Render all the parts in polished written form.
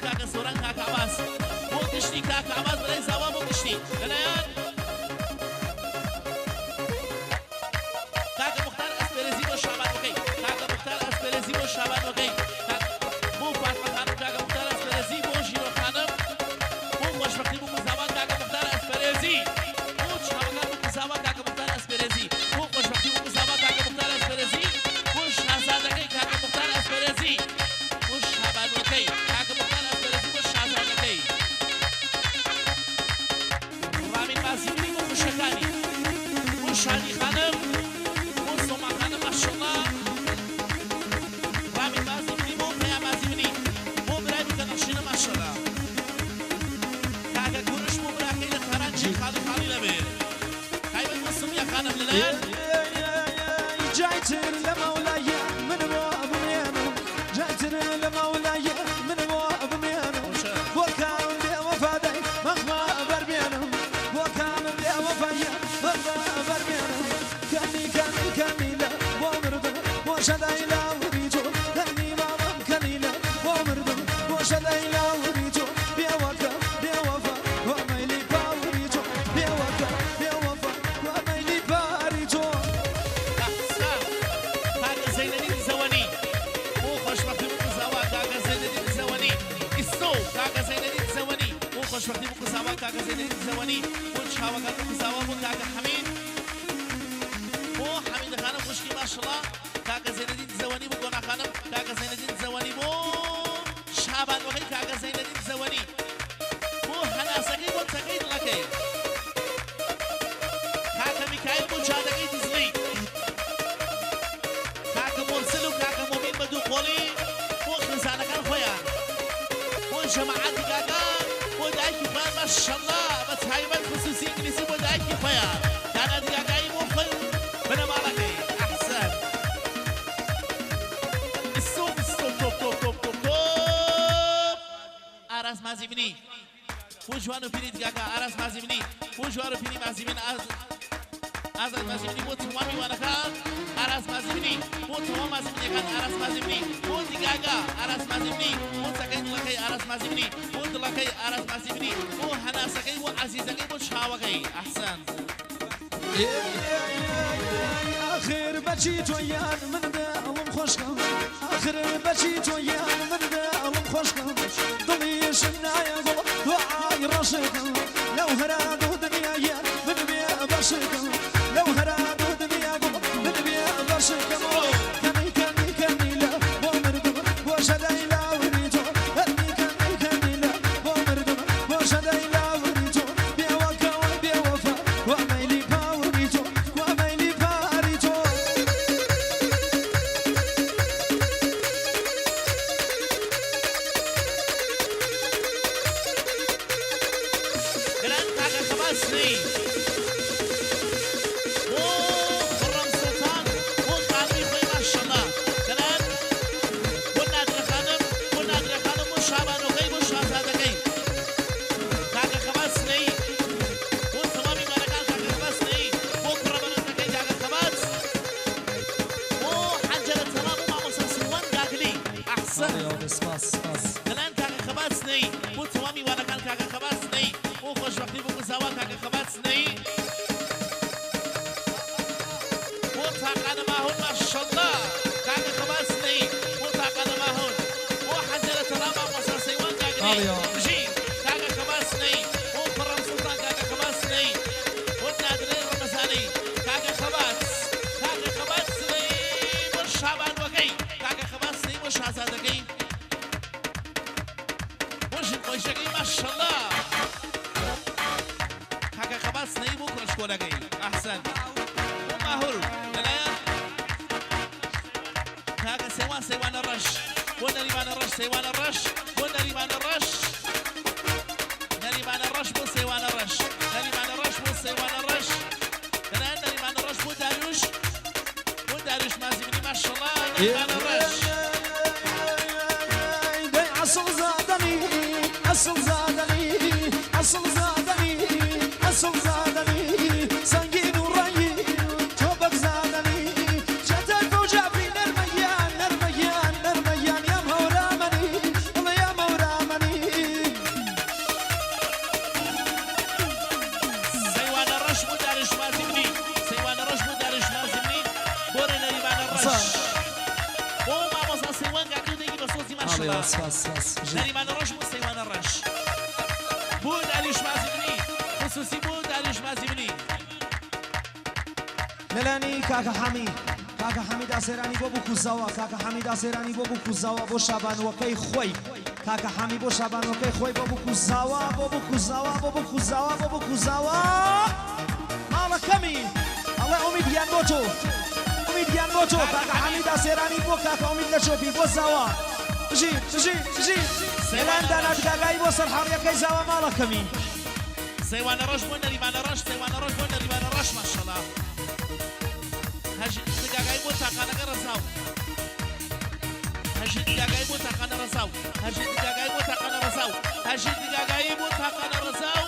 کاکە سۆران کاکە عەباس بۆ گشتی کاکە عەباس برای زاوا بۆ گشتی لەلایەن کاکە موختار ئەسپێرێزی بۆ شابانۆکەی کاکە موختار ئەسپێرێزی بۆ شابانۆکەی بۆ فاتمە خانم کاکە موختار ئەسپێرێزی بۆ ژیرۆ خانم بۆ خۆشبەختی بۆ زاوا کاکە موختار ئەسپێرێزی بۆ چاوەکان بۆ زاوا کاکە موختار ئەسپێرێزی بۆ خۆشبەختی بۆ زاوا کاکە موختار ئەسپێرێزی بۆ شازادەکەی کاکە موختار ئەسپێرێزی بۆ شابانۆکەی کاکە موختار ئەسپێرێزی بۆ شازادەکەی ڕامین مازیگری بۆ خوشکەکانی بۆ شادی خانم بۆ سۆما خانم ماشەڵڵا ڕامین مازیگری بۆ پەیام مازیگری بۆ برای بکە نەخشینە ماشەڵڵا کاکە کورش بۆ براکەی لە تاران چی خاڵی خاڵی نەبێ تایبەت بۆ سمیە خانم لەلایەن جایتر لە مەولایە من بۆ بمێنم جایتر لە مەولایە من بۆ بمێنم بۆ کام بێ وەفادای مەخوا بەربێنم بۆ کام بێ وەفایە مەخوا بەربێنم کەمی کەمی کەمیلە بۆ مردم بۆ شەدای لاوریجۆ کەمی مامم کەمیلە بۆ مردم بۆ شەدای لاوریجۆ بێوەکە بێوەفا وەمەیلی پاوریجۆ بێوەکە بێوەفا وەمەیلی پاریجۆ. ئەحسان کاکە زەینەدین زەوەنی بۆ خۆشبەختی بۆ زاوا کاکە زەینەدین زەوەنی ئیسۆ کاکە زەینەدین زەوەنی بۆ خۆشبەختی بۆ زاوا کاکە زەینەدین زەوەنی بۆ چاوەکان بۆ زاوا بۆ کاکە حەمید بۆ حەمیدە خانم خوشکی ماشەڵا کاکە زەینەدین زەوەنی بۆ گۆنا خانم کاکە زەینەدین زەوەنی بۆ شابانۆکەی کاکە زەینەدین زەوەنی بۆ هەناسەکەی بۆ تەکەی دڵەکەی کاکە میکایل بۆ جادەکەی دزڵی کاکە مۆرسل و کاکە مۆمین بە دوو قۆڵی بۆ خێزانەکان خۆیان بۆ جەماعەتی کاکە بۆ دایکی خۆیان ماشەڵڵا بە تایبەت خسوسی ئینگلیزی بۆ دایکی خۆیان دانا دیگاگایی بۆ خۆی و بنەماڵەکەی ئەحسەن ستۆپ ستۆپ تۆپ تۆپ تۆپ تۆپ تۆپ ئاراس مازیمنی بۆ جوان و پیری دیگاگا ئاراس مازیمنی بۆ جوان و پیری مازیمن ئازاد مازیمنی بۆ تەوامی میوانەکان ئاراس مازیمنی بۆ تەواو مازیمنیەکان ئاراس مازیمنی بۆ دیگاگا ئاراس مازیمنی بۆ تەکەی دڵەکەی ئاراس مازیمنی بۆ دڵەکەی ئاراس مازیمنی بۆ هەناسەکەی بۆ عەزیزەکەی بۆ چاوەکەی ئەحسەن. ئاخر بەچی تۆیان من دڵم خۆشکەم ئاخر بەچی تۆیان من دڵم خۆشکەم دڵیشم نایە گوڵ دوعای ڕەشکەم لەو هەرا دوو دنیایە من بێ بەشکەم لەو هەرا دوو دنیا گوڵ من بێ بەشکەم کەمی کەمی کەمی لە بۆ مردم بۆ شەدای لاوری تۆ کەمی کەمی کەمی لە بۆ مردم بۆ شەدای لاوری تۆ بێوەکەوە بێوەفا وەمەیلی پاوری تۆ وەمەیلی پاری تۆ. گران کاکە خەبات سنەیی بۆ خوڕەم سوڵتان بۆ خانمی خۆی ماشەڵا دەڵێن بۆ نادرە خانم بۆ نادرە خانم بۆ شابانۆکەی بۆ شازادەکەی کاکە خەبات سنەیی بۆ تەوامی مارەکان کاکە خەبات سنەیی بۆ کوڕە بەڕێزەکەی کاکە خەبات بۆ حەنجەرە تەڵا بۆ مامۆستا سیروان گاگلی ئەحسەن سپاس سپاس. دەڵێن کاکە خەبات سنەیی بۆ تەوامی وانەکان کاکە خەبات سنەیی بۆ خۆشبەختی بۆ گوزاوا کاکە خەبات سنەیی بۆ تاقانە ماهون ماشەڵڵا کاکە خەبات سنەیی بۆ تاقانە ماهون بۆ حەنجەرە تەڵا مامۆستا سەیوان گاگلی ئاڵیا. بژی کاکە خەبات سنەیی بۆ خوڕەم سوڵتان کاکە خەبات سنەیی بۆ نادرەی ڕەمەزانی کاکە خەبات کاکە خەبات سنەیی بۆ شابانوەکەی کاکە خەبات سنەیی بۆ شازادەکەی بۆ ژن خۆشەکەی ماشەڵڵا کاکە خەبات سنەیی بۆ کوڕە ئەحسەن بۆ ماهور لەلایەن کاکە سەیوان سەیوانە ڕەش بۆ نەریمانە ڕەش سەیوانە ڕەش بۆ نەریمانە ڕەش نەریمانە ڕەش بۆ سەیوانە ڕەش نەریمانە ڕەش بۆ سەیوانە ڕەش لەلایەن نەریمانە ڕەش بۆ داریوش بۆ داریوش مازیمنی ماشەڵڵا نەریمانە ڕەش. دەی ئەسڵ زادەنی ئەسڵ زادەنی ئەسڵ زادەنی ئەسڵ زادەنی سەنگین و ڕەنگین تۆبەک زادەنی چەتەر فەوجافی نەرمەگیان نەرمەگیان نەرمەگیان یام هەورامەنی ئەڵێ یام سپاس سپاس. نەریمانە ڕەش بۆ سەیوانە ڕەش بۆ داریوش مازیمنی خصوصی بۆ داریوش مازیمنی. لەلانی کاکە حامی، کاکە حەمید ئاسێرانی بۆ بکوزاوە، کاکە حەمید ئاسێرانی بۆ بکوزاوە بۆ شابانوەکەی خۆی، کاکە حامی بۆ شابانوەکەی خۆی بۆ بکوزاوە بۆ بکوزاوە بۆ بکوزاوە بۆ بکوزاوە. ماڵەکەمی ئەڵێ ئومید گیان بۆ تۆ، ئومید گیان بۆ تۆ. کاکە حەمید ئاسێرانی بۆ کاکە ئومید لە چۆپی بۆ زاوا. بژی بژی بژی. لەلایەن دانادگاگایی بۆ سەرحاڵیەکەی زاوا ماڵەکەمی. سەیوانە ڕەش بۆ نەریمانە ڕەش، سەیوانە ڕەش بۆ نەریمانە ڕەش. ماشەڵا هەژی دگاگای بۆ تاقانەکە ڕەزاو، هەژی دگاگای بۆ تاقانە ڕەزاو، هەژی دگاگای بۆ تاقانە ڕەزاو، هەژی دگاگایی بۆ تاقانە ڕەزاو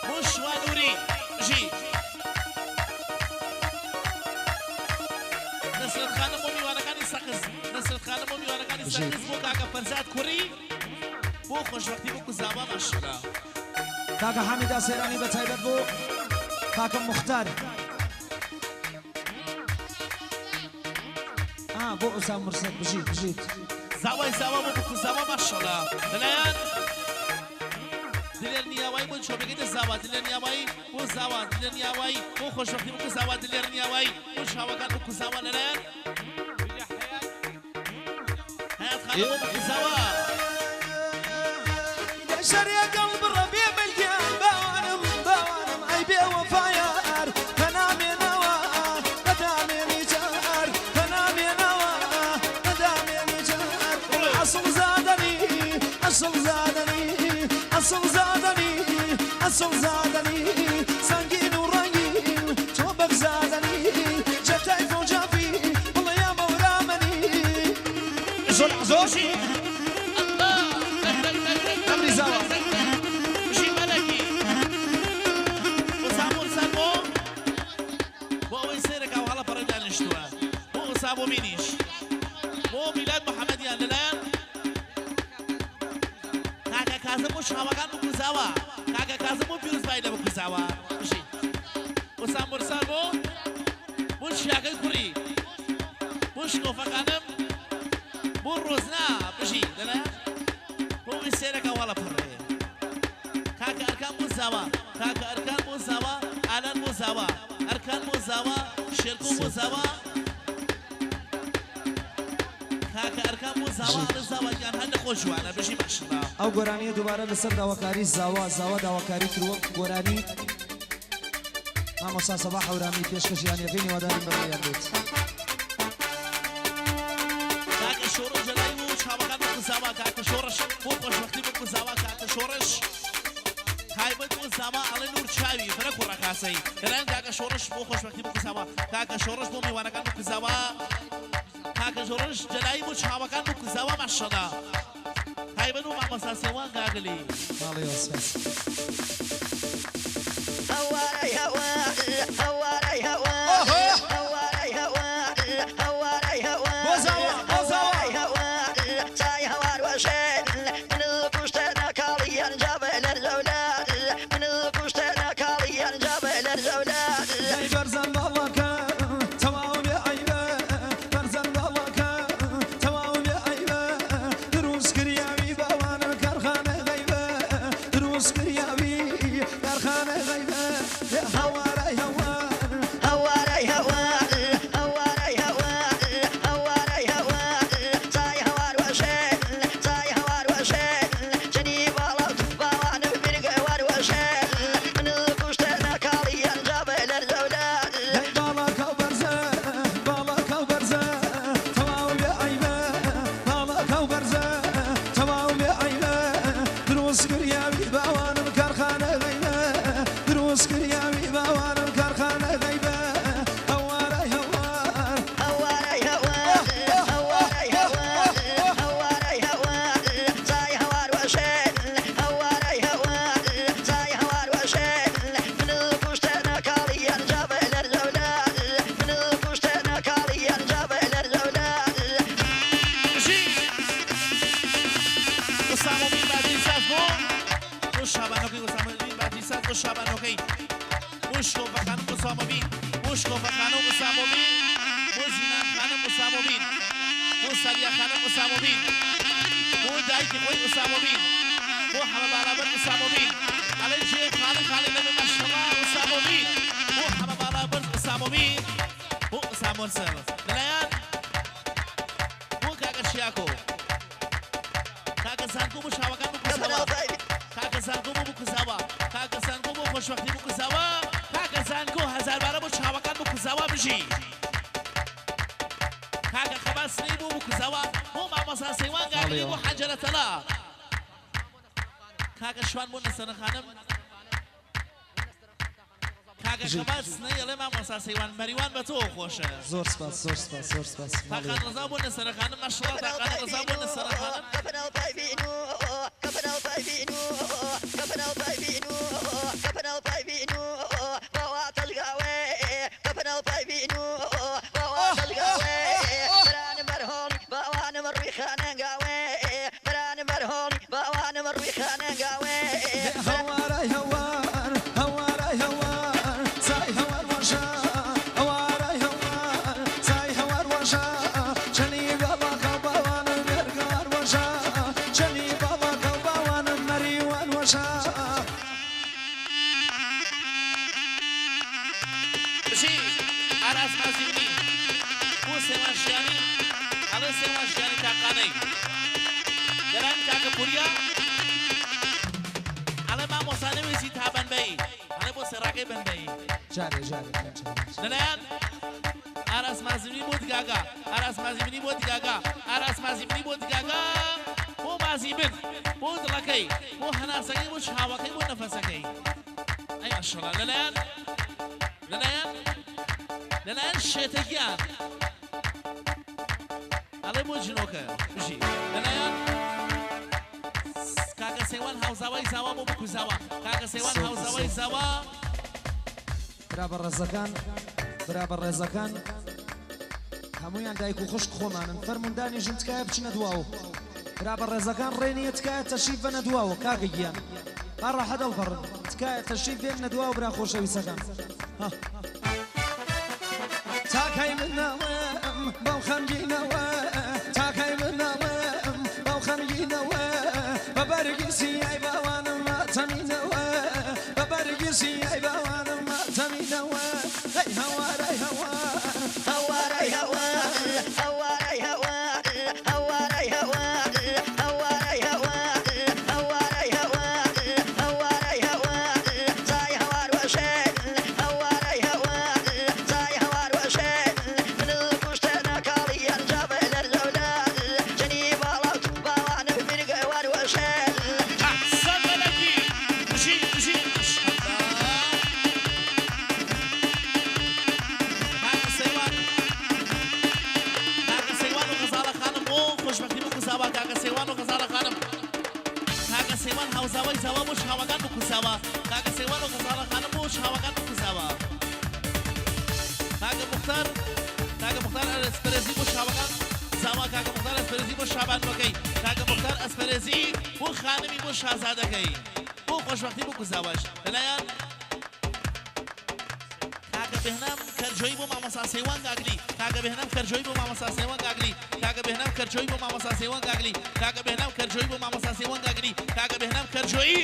بۆ شوانوری. ژی نەسرەت خانم بۆ میوانەکانی سەقز، نەسرەت خانم بۆ میوانەکانی سەقز بۆ کاکە فەرزاد کوڕی بۆ خۆشبەختی بۆ کوزاوا. ماشەڵا کاکە حەمید ئاسێرانی بە تایبەت بۆ کاکە مختار بۆ ئوسام مرسەد. بژیت بژیت. زاوای زاوا بۆ بکوزاوا. ماشەڵا لەلایەن دلێر نیاوایی بۆ چۆبەکەی دە زاوا، دلێر نیاوایی بۆ زاوا، دلێر نیاوایی بۆ خۆشبەختی بۆ زاوا، دلێر نیاوایی بۆ شاوەکان بۆ کوزاوا. لەلایەن حەیات خانم بۆ بکوزاوا. شەرێ گەڵ بڕە بێ ملگیان باوانم باوانم ئەی بێ وەفایار پەنامێنەوە بەدامێنی جار، پەنامێنەوە بەدامێنی جار. ئەسڵ زادەنی ئەسڵ زادەنی ئەسڵ زادەنی ئەسڵ زادەنی سەنگین و ڕەنگین تۆ بەگزادەنی جەتای فۆجافی بڵێ یا مەورامەنی. زۆر زۆر ئەمری زاوا. بژی مەلەکی ئوسام مرسەل بۆ بۆ ئەوەی سەیرەکە و هەڵە پەڕێ دانیشتووە بۆ ئوسام و مینیش بۆ میلاد محەممەدیان. لەلایەن کاکە کازم بۆ شاوەکان بکوزاوە، کاکە کازم بۆ پیرۆزبایی لە بکوزاوە. بژی ئوسام مرسەل بۆ بۆ شیاکەی کوڕی بۆ شکۆفەکانم بۆ ڕۆزنا. بژی لەلایەن بۆ ئەوەی سەیرەکە وەڵە پەڕێ کاکە ئەرکان بۆ زاوا، کاکە ئەرکان بۆ زاوا، ئالان بۆ زاوا، ئەرکان بۆ زاوا، شێرکۆ بۆ زاوا، کاکە ئەرکان بۆ زاوا. ئەڵێ زاوا گیان هەر لە خۆش جوانە. بژی ماشەڵا. ئەو گۆرانیە دووبارە لەسەر داواکاری زاوا، زاوا داواکاری کرد وەک گۆرانی مامۆستا سەباح هەورامی پێشکەشیانیەکەی نێواداریم بەڕێیان بێت. کاکە شۆڕش جەلای و چاوەکان بۆ کوزاوا، کاکە شۆڕش بۆ خۆشبەختی بۆ کوزاوا، کاکە شۆڕش تایبەت بۆ زاوا ئەڵێ نور چاوی فرە کوڕە کاسەی. لەلایەن کاکە شۆڕش بۆ خۆشبەختی بۆ کوزاوا، کاکە شۆڕش بۆ میوانەکان بۆ کوزاوا، کاکە شۆڕش جەلایی بۆ چاوەکان بۆ کوزاوا. ماشەڵا تایبەت بۆ مامۆستا سێوان گاگلی. ماڵی سپاس. هەوارەی هەوار هەوارەی هەوار هەوارەی هەوار هەوارەی هەوار بۆ زاوا بۆ زاوا. هەوار چای هەوار وەشێ من کوشتە ناکاڵیان جابە لەرزەولا من کوشتە ناکاڵیان جابە لەرزەولا. ئەی بەرزان باڵاکە تەواو بێ عەیبە، بەرزان باڵاکە تەواو بێ عەیبە، دروست کریاوی باوانم کارخانە غەیبە، دروست کریاوی کارخانە غەیبە. هەوارای هەوار هەوارەی هەوار هەوارەی هەوار هەوارەی هەوار چای هەوار وەشێ چای هەوار وەشێ جنی باڵا باوانم برگە وار وەشێ من کوشتە ناکاڵیان جابە لەرزەولا. دەی باڵاکە و بەرزە باڵاکە و بەرزە تەواو بێ عەیبە، باڵاکە و بەرزە تەواو بێ عەیبە، دروست کریاوی باوانم کارخانە غەیبە، دروست کریاوی باوانم کارخانە غەیبە. هەوارای هەوار هەوارەی هەوار هەوارەی هەوار هەوارەی هەوار چای هەوار وەشێ هەوارەی هەوار چای هەوار وەشێ من کوشتە ناکاڵیان جابە لەرزەولا من کوشتە ناکاڵیان جابە لەرزەولا. بژی ئوسام و مین بادی ساز بۆ بۆ شابانەکەی ئوسام و مین بادی ساز بۆ شابانەکەی بۆ شکۆفەخانم ئوسام و مین بۆ شکۆفەخانم ئوسام و مین بۆ زینان خانم ئوسام و مین بۆ ساریا خانم ئوسام و مین. خۆشبەختی خۆی ئوسامۆبین بۆ حەمە باڵابەر ئوسامۆبین ئەڵێ جێ خاڵی خاڵی لەبێ مەشەڵا ئوسامۆبین بۆ حەمە باڵابەر ئوسامۆبین بۆ ئوسامۆرسەر لەلایەن بۆ کاکە شیاکۆ کاکە زانکۆ بۆ شاوەکان بکوزاوە کاکە زانکۆ بۆ بکوزاوە کاکە زانکۆ بۆ خۆشبەختی بکوزاوە کاکە زانکۆ هەزاربارە بۆ چاوەکان بکوزاوە بژی کاکە خەبات سنەی بۆ بکوزاوە بۆ مامۆستا سەیوان گاگلی بۆ حەنجەرە تەلا کاکە شوان بۆ نەسەرە خانم کاکە خەبات سنەی ئەڵێ مامۆستا سەیوان مەریوان بە تۆ خۆشە. زۆر سپاس زۆر سپاس زۆر سپاس. تاقان ڕەزا بۆ نەسەرە خانم ماشەڵڵا تاقان ڕەزا بۆ نەسەرە خانم. جارێ جارێ لەلایەن ئاراس مازیمنی بۆ دگاگا ئاراس مازیمنی بۆ دگاگا ئاراس مازیمنی بۆ دگاگا بۆ مازیمن بۆ دڵەکەی بۆ هەناسەکەی بۆ چاوەکەی بۆ نەفەسەکەی ئەی ماشەڵڵا لەلایەن لەلایەن لەلایەن شێتەگیان ئەڵێ بۆ جنۆکە بژی لەلایەن کاکە سەیوان هاوزاوای زاوا بۆ بکوزاوە کاکە سەیوان هاوزاوای زاوا. برا بەڕێزەکان برا بەڕێزەکان هەمویان دایک و خوشک خۆمانن فەرموندانی ژن تکایە بچنە دواوە برا بەڕێزەکان ڕێنیە تکایە تەشریف بەنە دواوە کاکە گیان با ڕاحەت هەڵپەڕن تکایە تەشریف بێننە دواوە برا خۆشەویستەکان. تاکەی منەوەم بەو خەمگینەوە تاکەی منەوەم بەو خەمگینەوە بە بەرگی سیای باوانم ماتەمینەوە بە بەرگی سیای باوانم ماتەمینەوە ئەی هەوار ئەی هەوار هەوار ئەی هەوار هەوار ئەی هەوار هەوار ئەی هەوار هەوار ئەی هەوار هەوار ئەی هەوار هەوار ئەی هەوار جای هەوار وەشێ هەوار ئەی هەوار جای هەوار وەشێ من کوشتە ناکاڵیان جابە لەرجەولا جەنی باڵا باوانە بیرگەوار وەشێ. ئەحسەن بەلەکی بژی بژی کاکە سەیوان و غەزاڵە خانم بۆ خۆشبەختی بکوزاوە کاکە سەیوان و غەزاڵە خانم کاکە سەیوان هاوزاوای زاوا بۆ چاوەکان بکوزاوە کاکە سەیوان و غەزاڵە خانم بۆ چاوەکان بکوزاوە کاکە مختار کاکە مختار ئەسپەرێزی بۆ چاوەکان زاوا کاکە مختار ئەسپەرێزی بۆ شابانوەکەی کاکە مختار ئەسپەرێزی بۆ خانمی بۆ شازادەکەی بۆ خۆشبەختی بکوزاوەش لەلایەن کاکە بێهنام کەرجۆیی بۆ مامۆستا سەیوان گاگلی کاکە بێهنام کەرجۆیی بۆ مامۆستا سەیوان گاگلی کاکە بێهنام کەرجۆیی بۆ مامۆستا سەیوان گاگلی کاکە بێهنام کەرجۆیی بۆ مامۆستا سەیوان گاگلی کاکە بێهنام کەرجۆیی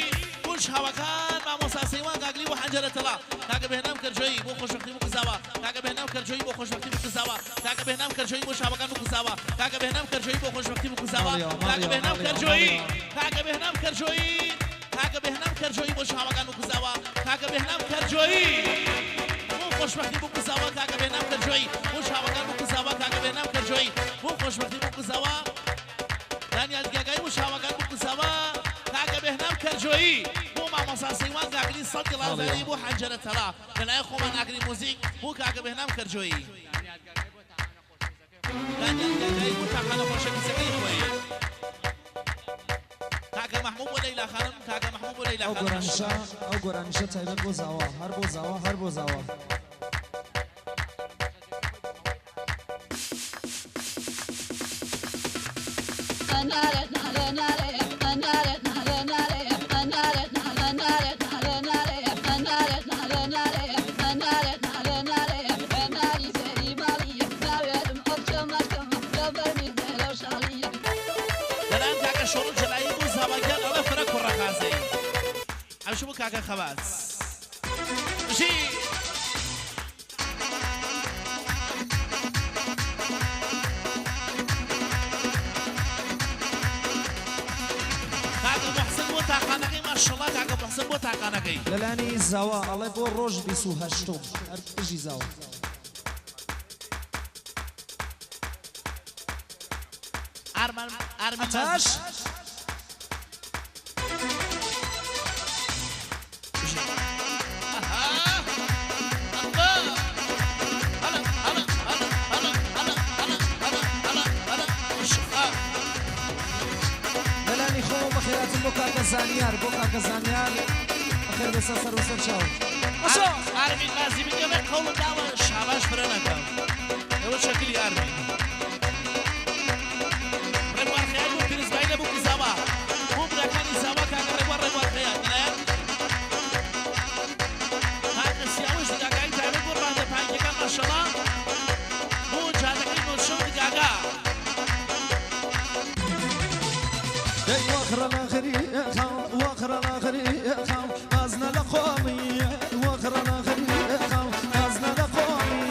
بۆ چاوەکان مامۆستا سەیوان گاگلی بۆ حەنجەرە تەڵا کاکە بێهنام کەرجۆیی بۆ خۆشبەختی بکوزاوە کاکە بێهنام کەرجۆیی بۆ خۆشبەختی بکوزاوە کاکە بێهنام کەرجۆیی بۆ چاوەکان بکوزاوە کاکە بێهنام کەرجۆیی بۆ خۆشبەختی بکوزاوە کاکە بێهنام کەرجۆیی کاکە بێهنام کەرجۆیی کاکە بێهنام کەرجۆیی بۆ چاوەکان بکوزاوە کاکە بێهنام کەرجۆیی بۆ خۆشبەختی بکوزاوە کاکە بێهنام کەرجۆیی بۆ چاوەکان بکوزاوە کاکە بێهنام کەرجۆیی بۆ خۆشبەختی بکوزاوە دانیال گاگای بۆ چاوەکان بکوزاوە کاکە بێهنام کەرجۆیی بۆ مامۆستا سەیوان گاگلی 100 گڵازانی بۆ حەنجەرە تەڵا لەلایەن خۆمان ئاگری موزیک بۆ کاکە بێهنام کەرجۆیی دانیال گاگای بۆ تاقانە خۆشەویستەکەی خۆی کاکە مەحموو بۆ لەیلا خانم کاکە مەحموو بۆ لەیلا خانم. ئەو گۆرانیشە تایبەت بۆ زاوا هەر بۆ زاوا هەر بۆ زاوا. لەلایەن کاکە شۆڕ جەلایی بۆ زاواگیان ئەڵێ فرە کوڕە خازەی. ئەمشە بۆ کاکە خەبات. بژی. کاکە محسن بۆ تاقانەکەی ماشەڵڵا کاکە محسن بۆ تاقانەکەی. لەلانی زاوا ئەڵێ بۆ ڕۆژ 28م هەر بژی زاوا. ئارمان ئارمین ئەتاش بژی. ئەها. ئەها. هەڵە هەڵە هەڵە هەڵە هەڵە هەڵە هەڵە هەڵە هەڵە. ماشەڵڵا. لەلانی خۆ بەخێراتن بۆ کاکە زانیار بۆ کاکە زانیار بەخێر بێسە سەر و سەر چاو. ئەسۆ ئارمین مازی بگەڵێ قەوڵم داوە شاباش فرە نەکەم. ئێوە شەکلی ئارمین. ڕێبوار خەیات بۆ پیرزبایی لە بووکی زاوا. بۆ براکانی زاوا کاکە ڕێبوار ڕێبوار خەیات لەلایەن کاکە سیاوەش دگاگای تایبەت بۆ ڕادە پانکیەکان ماشەڵا بۆ جادەکەی نۆشە و دگاگا. دەی وەخرە لە خریخا وەخرە لە خریخا ئازنە لە قۆڵی وەخرە لە خریخا ئازنە لە قۆڵی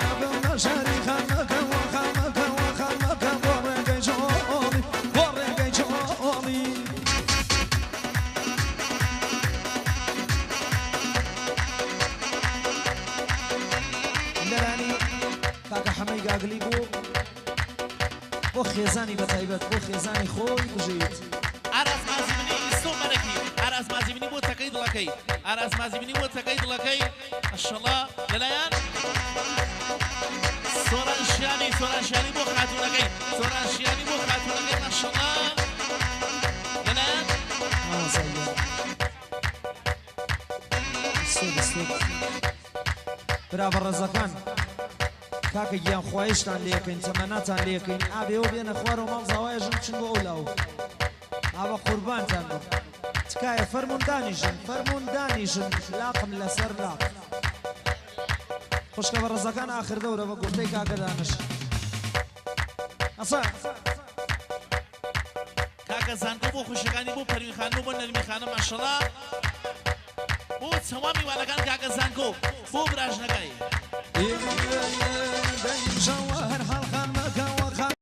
ئەبم لە شاری خانەکە وەخانەکە وەخانەکە بۆ ڕێگەی جۆڵی بۆ ڕێگەی جۆڵی. لەلانی کاکە حەمەی گاگلی بوو بۆ خێزانی بەتایبەت بۆ خێزانی خۆی بژیت. ئاراس مازیمنی ئیستۆ مەلەکی ئاراس مازیمنی بۆ تەکەی دڵەکەی ئاراس مازیمنی بۆ تەکەی دڵەکەی ماشەڵڵا لەلایەن سۆران شیانی سۆران شیانی بۆ خاتوونەکەی سۆران شیانی بۆ خاتوونەکەی ماشەڵڵا لەلایەن مامۆستا گیان بیستۆ بیستۆ برا بەڕێزەکان کاکە گیان خواهشتان لێکەین تەمەناتان لێکەین ئابێەوە بێنە خوارەوە ماڵ زاوایەژن چن بۆ ئەو لاو ئاوە قوربانتان بم تکایە فەرمونون دانیشن فەرمونون دانیشن لاقم لەسەر لاق. خوشکە بەڕێزەکان ئاخر دەورە بە گوفتەی کاکە دانش. ئەسا کاکە زانکۆ بۆ خوشەکانی بۆ پەروین خانم و بۆ نەرمی خانم ماشەڵڵا بۆ تەوامی میوانەکان کاکە زانکۆ بۆ براژنەکەی. دەی شەوە هەر